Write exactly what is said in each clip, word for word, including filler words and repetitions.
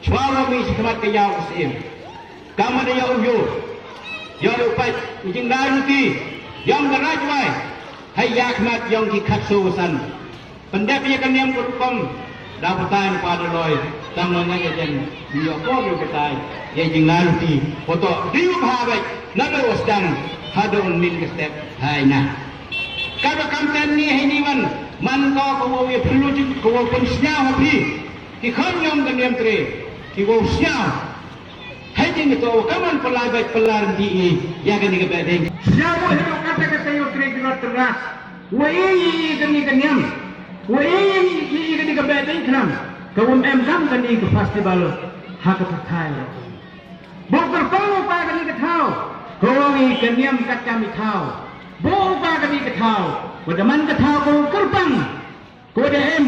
Shuwa ba mih sha khmat ka ïaw ka syiem, kam da ïoh u ïur, ïoh u pait, u jinglai luti ïong ka rajwai ha ïa khmat ïong ki khatsaw san. Pyndep ïa ka niam ka rukom da batai na pa Daloi, tang ma nga ïa jen ïoh ko ïa batai ïa jinglai luti. Poto dei u bha bait na ba u sdang haduh un min ka step hai na. Ka ba kam ten ni hai ni wan man ko ka wow ïa phylla ka wow pynsngiaw ha phi. Ki khon ïong ka niam tre ki wow sñiaw. Hai jingïathuh ka man pynlait bad pynlait ryntih ïa kane ka behdeiñ. Sñiaw mo hi ruh kata ka taïew trei ki rot tyrras. Wa ïa ïa kane ka niam, wa ïa ïa kane ka behdeiñ khlam. Ka wym em kam kane ka festival ha ka pyrthai. Bad kyrpang u pa kane ka thaw, ka ong ïa ka niam katkam i thaw. Bad u pa kane ka thaw, wa da man ka thaw ka kyrpang. Ko da em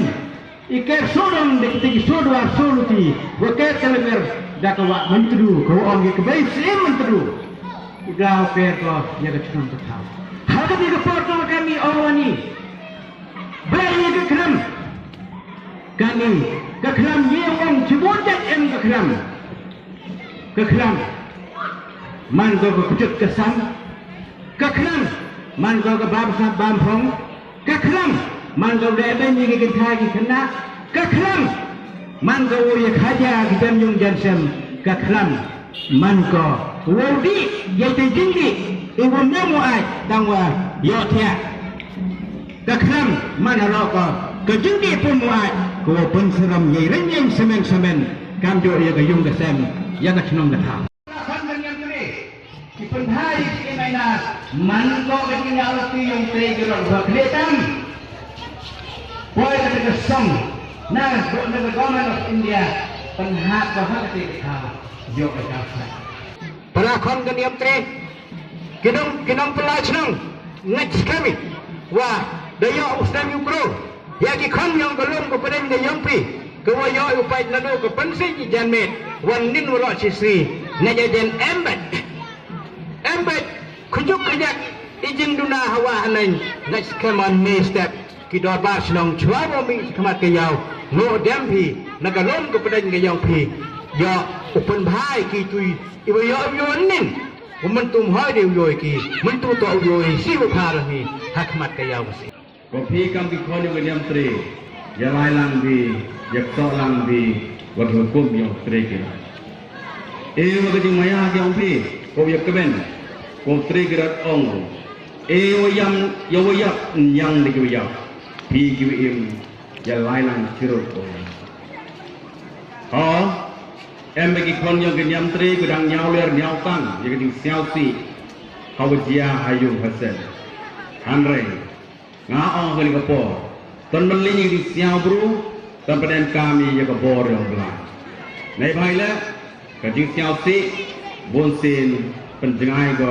i ker sodong da kita ki sodwar soluti, wa ker ka lyngngar da ka wah Myntdu, ko ong ïa ka bai Syiem Myntdu. I da u ker ko ïa ka chnong ka thaw. Ha kata ka por ka kami ong wani. Ba ïa ka khlam. Kani ka khlam ïa ong chibun jait em ka khlam. Ka khlam man ko ka kjut ka sam. Ka khlam man ko ka bam sap bam phong. Ka khlam man ko ka eben ïa ki kynthai ki khynnah. Ka khlam man ko u ïa khaja ki jan yung jan sem. Ka khlam man ko u dih ïa ki jingdih i wa mem u ai tang wa ïoh thiah. Ka khlam man aro ko ka jingdih pun mu ai ko wa pun seram ïa ring ïa semen semen kam jooh ïa ka yung ka sem. ïa ka chnong ka thaw. Ki pynbha ïa ki maina man ko ka jingïaw lynti yong trei ki rot ba khlieh tam. Poi na ka song na ka government of India pynhap ko ha ka trei ka thaw ïoh ka thaw. Para khon ka niam trei ki nong ki nong pynlait chnong ngeit skhem i wa da ïoh u snem u kro. Ïa ki khon yong ka lum ka pdeng ka yong phi ka wa ïoh u pait naduh ka pynsih i janmiet wan nin wa lok chi sri na ja jen embet embet khujuk khajak i jingduna hawa haneng ngach keman ni step ki dorbar shnong chwa wa mi khmat ka yaw ngo dem phi na ka lum ka pdeng ka yong phi ïoh u pynbha ki tui i wa ïoh u ïoh nin u myntum hoi de u ïoh ki myntum to u ïoh si u phar ni ha khmat ka yaw si. Ko phi kam ki khon yong ka niam trei ïa lai lang bi ïa kto lang bi wa ki hukum yong trei ki. E wa ka jingmaya ki ong phi ko ïa kben ko trei ki rat ong. E wa yam ïa wa yap nyang de ki wa yap phi ki wa im ïa lai lang chirut ko. Ha em ba ki khon yong ka niam trei ko dang nyaw ler nyaw tang ïa ka jingsiaw si. Ha wa jia ha yung ha sen. Hanrei nga ong kane ka por. Tang ban lyngngoh ïa ki siaw bru tang ban em kam ïa ka bor ïa u Blai. Nei bhai le ka jingsiaw si bun sien pynjngai ko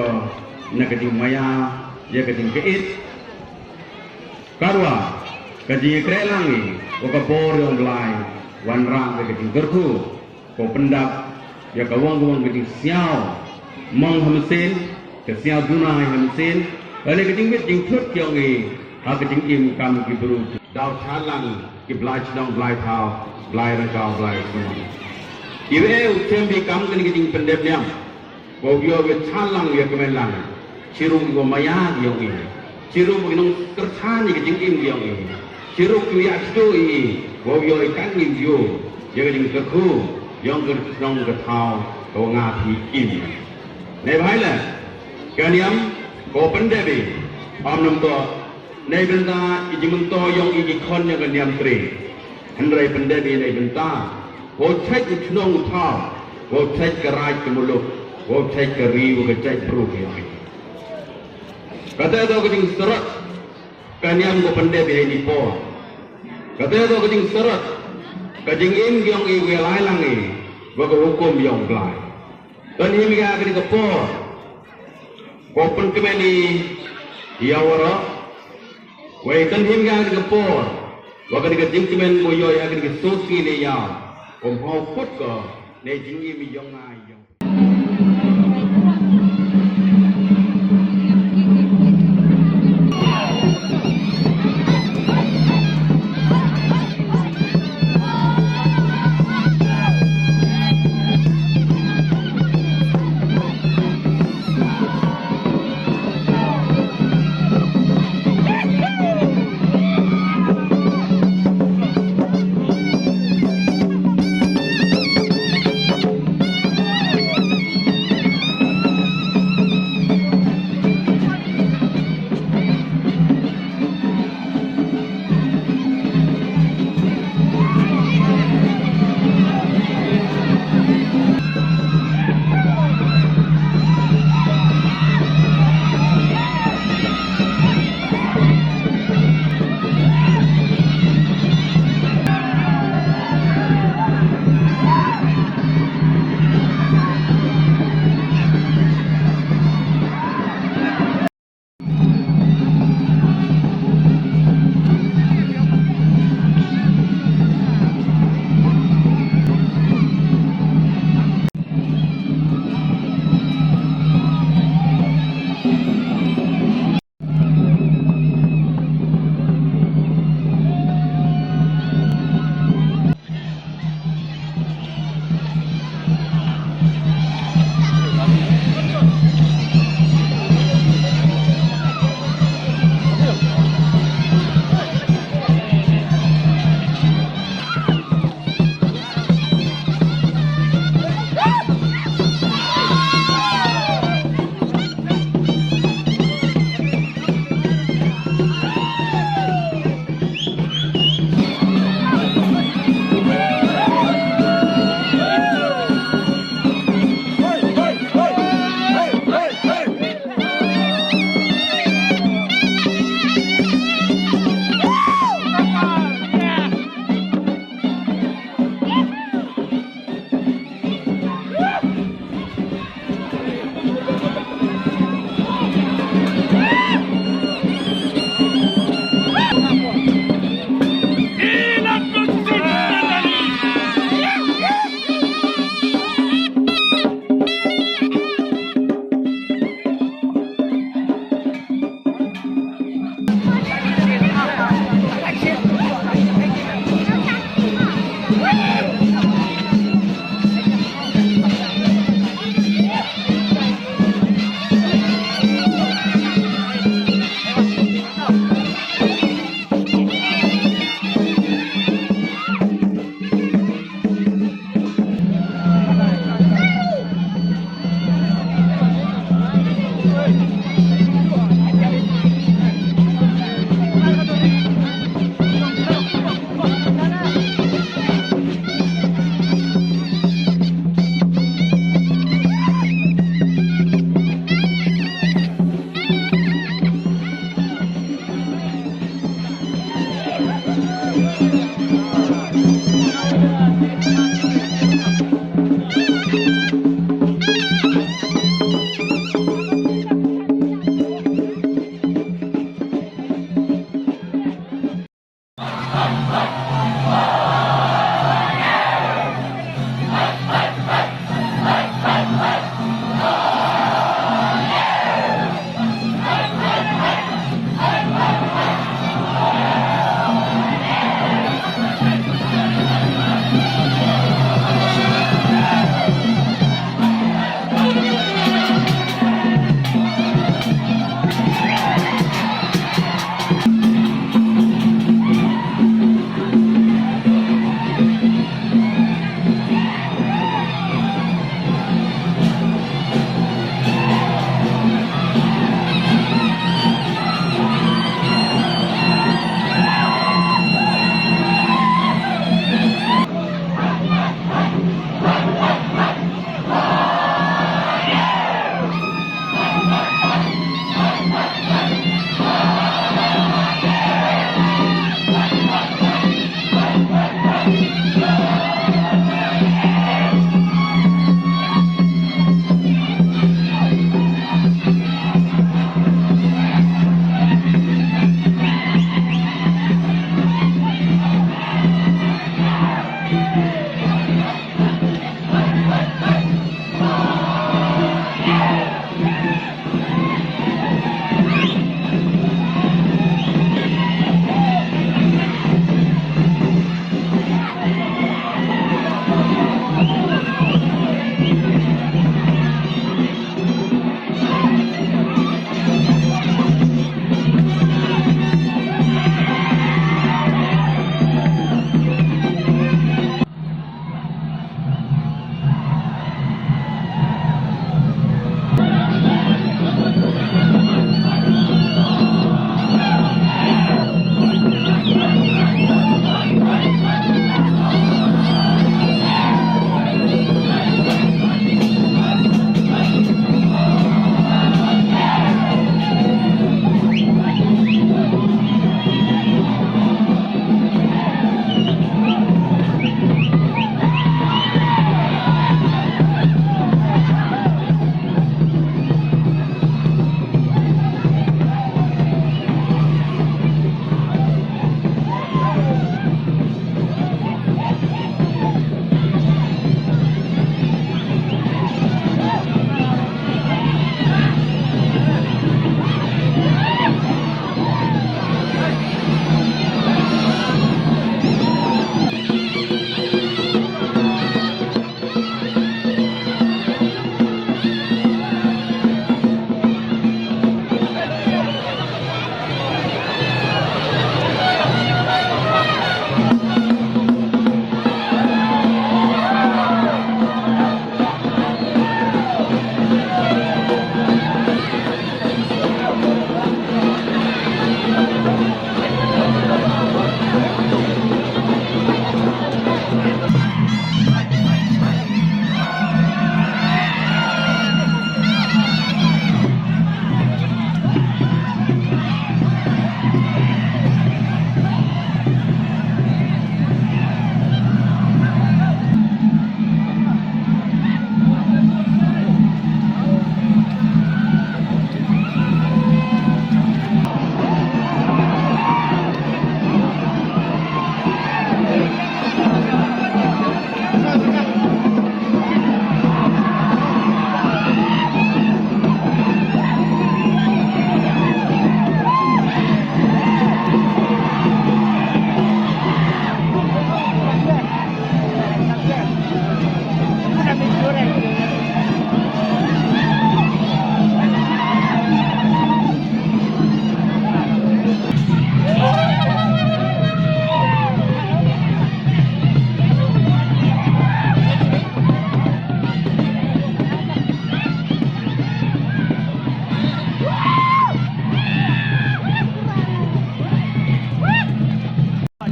na ka jingmaya ïa ka jingkait. Karwa ka jingkren lang ïa ka bor ïa u Blai wanrah ka jingkyrkhu. Ko pyndap ïa ka wang ka wang ka jingsiaw mong ha mynsiem ka siaw duna ha mynsiem. Lane ka jingwit jingthut ki ong i ha ka jingim kam ki bru. Daw thalang ki blai chnong blai thaw blai rangkaw blai chnong. Iwe u chem bi kam kani ka jingpyndep niam. Ko ïoh wit thalang ïa kmen lang. Chirum ko maya ïong i. Chirum ki nong kyrchan ïa ka jingim ïong i. Chirum ki ïa chitu i. Wow ïoh i kan ngim ïoh ïa ka jingkyrkhu ïong ka nong ka thaw ka wa nga phi im. Nei bhai la ka niam ko pyndep i. Om nam to nei bynta i jingmynto ïong i ki khon ïong ka niam tri. Hynrei pyndep i nei bynta wow thait u chnong u thaw wow thait ka raij ka muluk wow thait ka ri wa ka jaitbru ka ïong i. Kata to ka jingsarot ka niam ko pyndep ïa ini por. Kata to ka jingsarot ka jingim ïong i wa lai lang i wa ka hukum ïong Blai. Kan him ïa ka ding ka por ko pynkmen i ïa wara. Wei kan him ïa ka ding ka por wa ka ding ka jingkmen ko ïoh ïa ka ding ka sosi ne ïa ko mhaw kut ko ne jingim i ïong ngai ïong.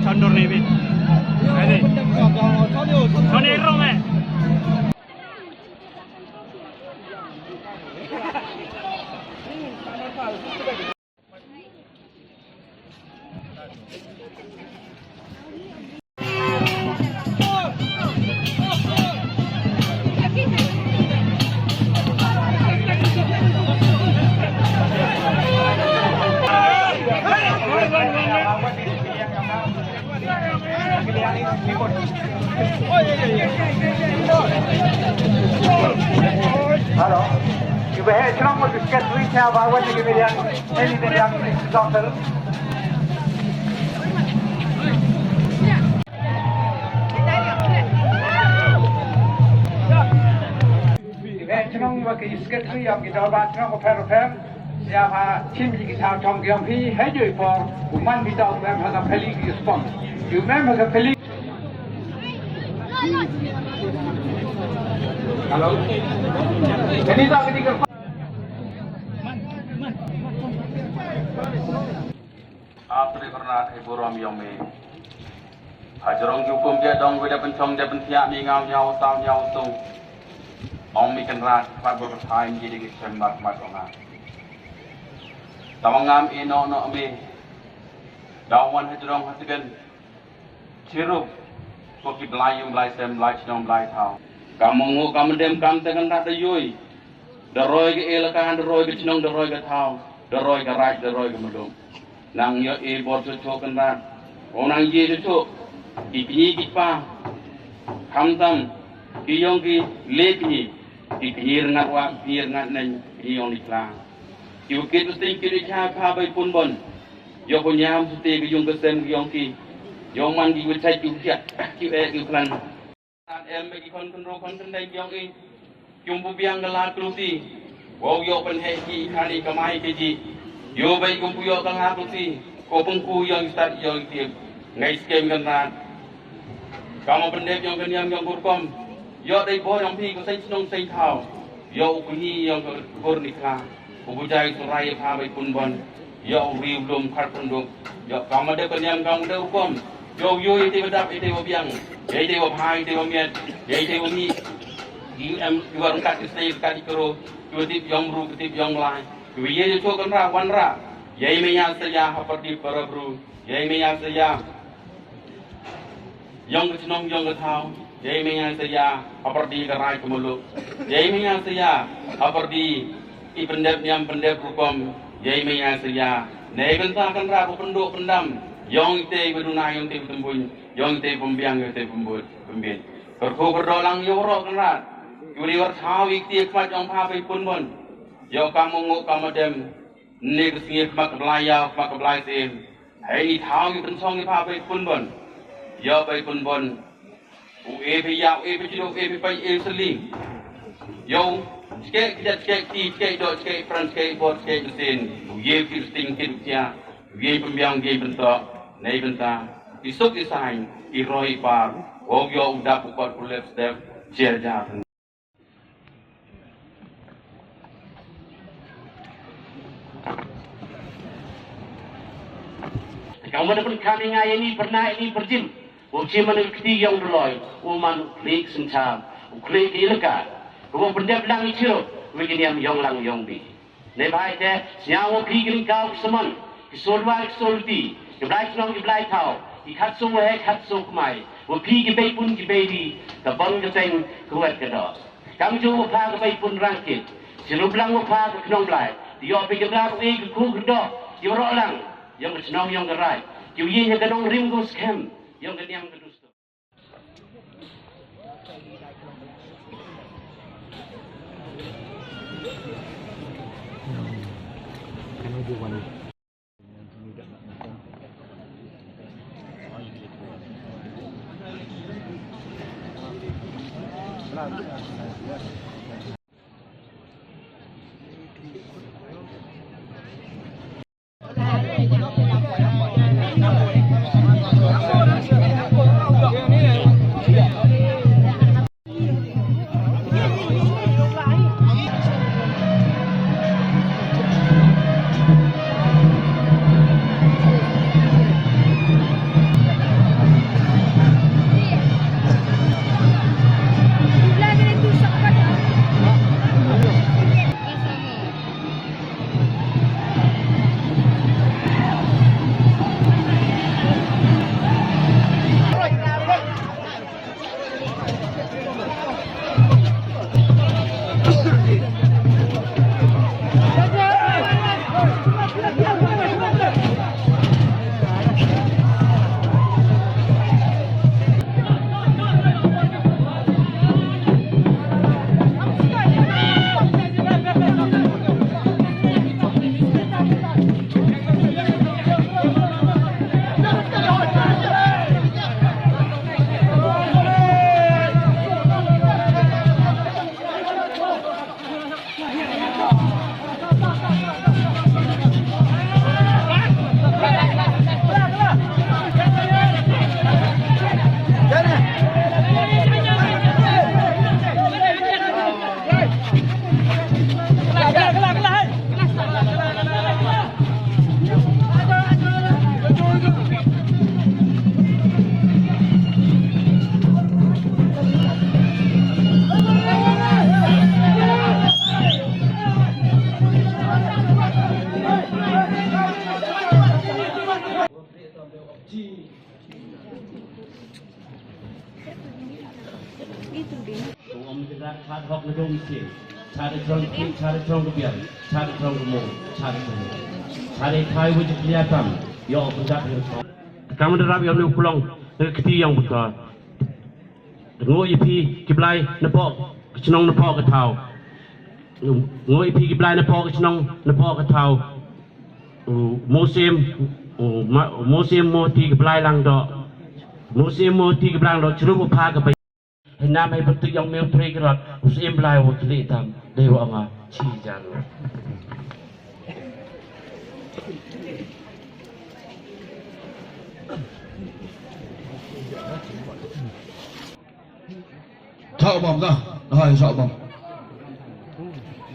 Chondor ni bi. Ani. Choni rong eh. Hello. Kiba heh shnong bad ki secretary, sngewbha wan ïa ki median, eh, ki median council. Kiba heh shnong bad ki secretary ïa ki dorbar shnong bapher bapher. Ïa ba chim ïa ki thaw chong ki ong phi, hei joi por u man ki thaw, u mem ha ka peli ki spon. U mem ha ka peli. Hello. Kani ta kani ka. Ap Tre Bernard, hei burom ïa me. Hajrong ki hukum, dei dong, dei pynchong, dei pynthiah, mi ngaw, ñiaw, saw, ñiaw, sung. Ong mi Kynrad, pat bor pathai, ngi dei ki sem mat mat ong nga. Tama ngam ïeh noh noh me. Daw wan hajrong hajrong. Chirup. Ko ki blai ïung, blai sem, blai chnong, blai thaw. Kam mongo, kam dem, kam te kan da da yoi. Da roi ka elaka, da roi ka chnong, da roi ka thaw, da roi ka raij, da roi ka mudum. Nang ïoh e bor choh choh Kynrad. O nang ïeh choh choh. Ki kñi ki kpa. Khamtam. Ki ïong ki le kñi. Ki kñi rngat wah, ki kñi rngat neng, ki kñi ïong ni kla. Ki wa kit wa sting kit wa cha pha bai pun bon. Ïoh ko ñiam sute ki ïung ka sem ki ïong ki. Ïoh man ki wa chait ki wa kiak, ki wa eh ki wa klan. Em ba ki khon khynroo khon khyndai ki ïong i. Kum pu biang ka la kluti. Wow yoh pynheh ki kani kamai ke ji. Yoh bai kum pu yoh ka la kluti. Ko pengku yong stad yong tip. Ngai skem kan rat. Kama pendep yong kaniam yong kurkom. Yoh dai bor yong pi ko sen senong sen thau. Yoh u kuni yong kur ni kla. U bujai surai pha bai pun bon. Yoh u riu lum khar penduk. Yoh kama dep kaniam kama dep kurkom. Yoh yoh ite badap ite babiang. Ite babhai ite bamiat. Ite bami. Yu em yu warung kat yu stay kat yu kero, yu tip yong bru yu tip yong lai. Yu ye yu chok kan ra wan ra. Ye me ya saya hapar di para bru. Ye me ya saya. Yong ka chnong yong ka thaw. Ye me ya saya hapar di ka rai ka muluk. Ye me ya saya hapar di i pendep niam pendep rukom. Ye me ya saya. Nei benta kan ra ko penduk pendam. Yong ite beduna yong ite betembuin. Yong ite pembiang yong ite pembut pembit. Kyrkhu kyrdoh lang ïa u rok nrat. Ïa u riwar thaw ïa kti ïa khmat ïong pha pei pun bon. Ïa u kam u nguk kam u dem. Ni ka sngi khmat ka blai ïa khmat ka blai sim. Hei ni thaw ïa pynchong ïa pha pei pun bon. Ïa pei pun bon. U e pei ïa u e pei jidok u e pei pei e seli. Ïa u chkek kjat chkek ti chkek dok chkek pran chkek bot chkek mesin. U ye ki sting kit u tia. Wiej pynbiang wiej pyntok, nei bynta, i suk i sain, i roi i par, wok ïoh u dap u kot u lep step, jer jar. Ka mut da pynkham ïa nga ïa ini pyrna ini pyrjin. U chim man u kti ïong u loi, u man u khlieh synchar, u khlieh ki leka. Ka wok pyndep lang i chirup, wi ki niam ïong lang ïong bi. Neibhah ïa te, sñiaw wa phi ki lyngkha ki samon, ki sur wa ki sur luti, ki blai chnong ki blai thaw, ki khatso wa heh khatso kmai, wa phi ki bei pun ki bei ri, ka bong ka teng, ka wet ka doh. Kam ju wa pha ka bei pun rangkit, sñiaw blang wa pha ka khnong blai, ti yoh phi ki rar u ei ka khu ka doh, ki wa roh lang, yong ka chnong yong ka rai, ki wa ïeng ha ka nongrim ka wa skhem, yong ka niam ka dustur. Ka um kynrad chad hok na dong ïa sien. Chad i trong ki, chad i trong ka biang, chad i trong ka mong, chad i trong. Chad i thai wa jingklia tam, ïoh kynjat ïa ka. Kam da rap ïa u pulong, na ka kti ïong bynta. Nguh ïa phi ki blai na poh ka chnong na poh ka thaw. Nguh ïa phi ki blai na poh ka chnong na poh ka thaw. U Musim, u ma-, u Musim mo ti ki blai lang doh. Musim mo ti ki blai lang doh, chrum u pha ka bai. Hynam hei pyntuh ïong miu trei krot u Syiem Blai u khlieh tam dei wa nga chi jan. Chok bom ka. Hai chok bom.